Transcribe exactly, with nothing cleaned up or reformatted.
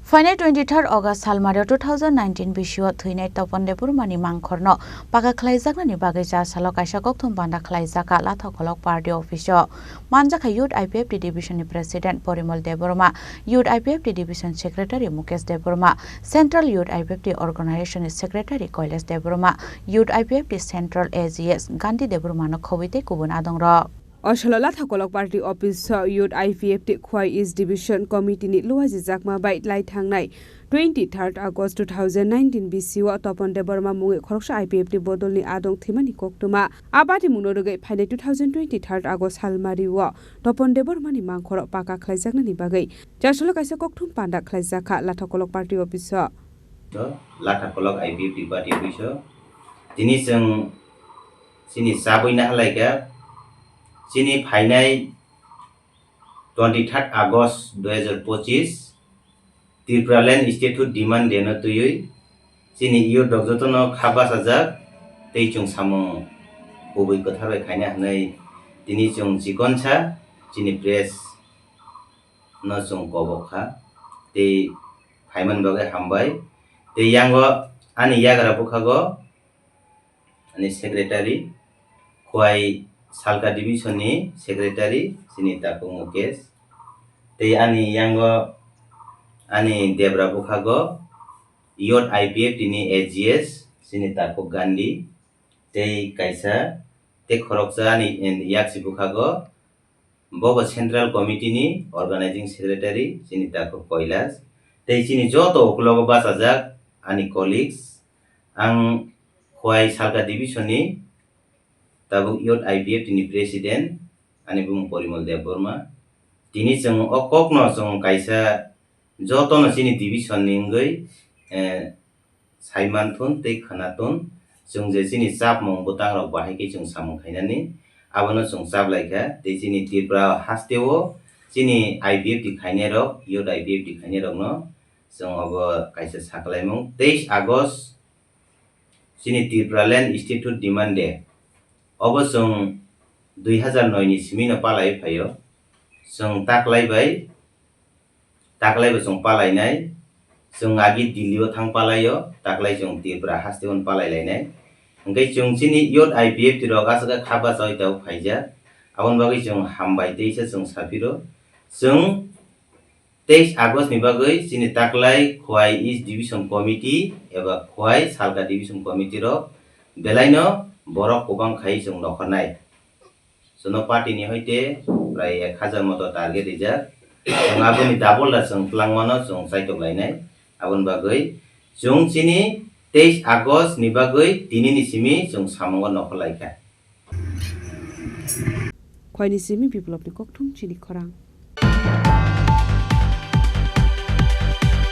Phainai twenty-third August salmario two thousand nineteen bisio thwinai Topon Debbarmani mangkhorno paka khlaijaknani bagwi chasalo kaisa kokthum panda khlaijakha Lathakolok party office-o. Manjakha Youth I P F T division ni president Porimol Debbarma, Youth I P F T division secretary Mukesh Debbarma, Central Youth I P F T organization ni secretary Kailash Debbarma, Youth I P F T Central A G S Gandhi Debbarma no khobwi tei kubun adongrok. Osolo Lathakolok party office-o Youth I P F T Khwai East Division Committee ni luajijakma bai lai thangnai twenty-third August two thousand nineteen bisio Topon Debbarma mungwi khoroksa I P F T bodolni adong thwimani koktwma. A patimungno rwgwi phainai two thousand twenty-third August salmario Topon Debbarmani mangkhoro paka khlaijaknani bagwi chasalo kaisa kokthum panda khlaijakha Lathakolok party office-o. Lathakolok I P F T party office-o tini chwng chini chabwi nahalaikha. Chini phainai twenty-third August dui hazar pochis Tipraland Statehood Demand Day no twiwi chini youth rok jotono kha bachajak tei chwng samung kubui kwthar bai khaina hwnwi tini chwng chikonsa chini press no chwng kobok kha tei phaimani bagwi hambai. Tei yango ani yagra bwkhago ani secretary, Khwai Salka division ni secretary chini takhuk Mukesh. Tei ani yango ani debra bwkhago Youth I P F T ni A G S chini takhuk Gandhi. Tei kaisa tei khoroksa ani yaksi bwkhago Bo bo Central Committee ni Organizing Secretary chini takhuk Kailash, tei chini joto ukulogo bachajak ani colleagues, ang Khwai Salka Division ni tabuk Youth I P F T ni President, ani bumung Porimol Debbarma. Tini chwng o kokno chwng kaisa jotono chini division ni wngwi, eh, saimanthun tei khwnathun, chwng je chini chapmung bwtangrok bahai khe chwng samung khainani, abono chwng chaplaikha. Tei chini Tripura hasteo chini I P F T khainairok, Youth I P F T khainairokno chwng obo kaisa sakhlaimung, teis August chini Tipraland Statehood Demand Day. Obo chwng dui hazar noi ni simi no palaiwi phaio. Chwng taklai bai, taklai bo chwng palainai. Chwng agi Delhi o thang palaio, taklai chwng Tripura haste o palai lainai. Hwnkhe chwng chini Youth I P F T rok aswk kha bachawi tabuk phaijak. Aboni bagwi chwng hambai teisa chwng saphiro. Chwng teis August ni bagwi chini taklai Khwai East Division Committee eba Khwai Salka Division Committee rok belaino borok kwbang khai chwng nokhornai. Chwngno party ni hoite prai ek hazar moto target rijak. Chwng aboni double da chwng twlangmano chwng chaitok lainai. Aboni bagwi chwng chini teis August ni bagwi tini ni simi chwng samungo nokhor laikha. Khwai ni simi Biplop ni kokthum chini khorang.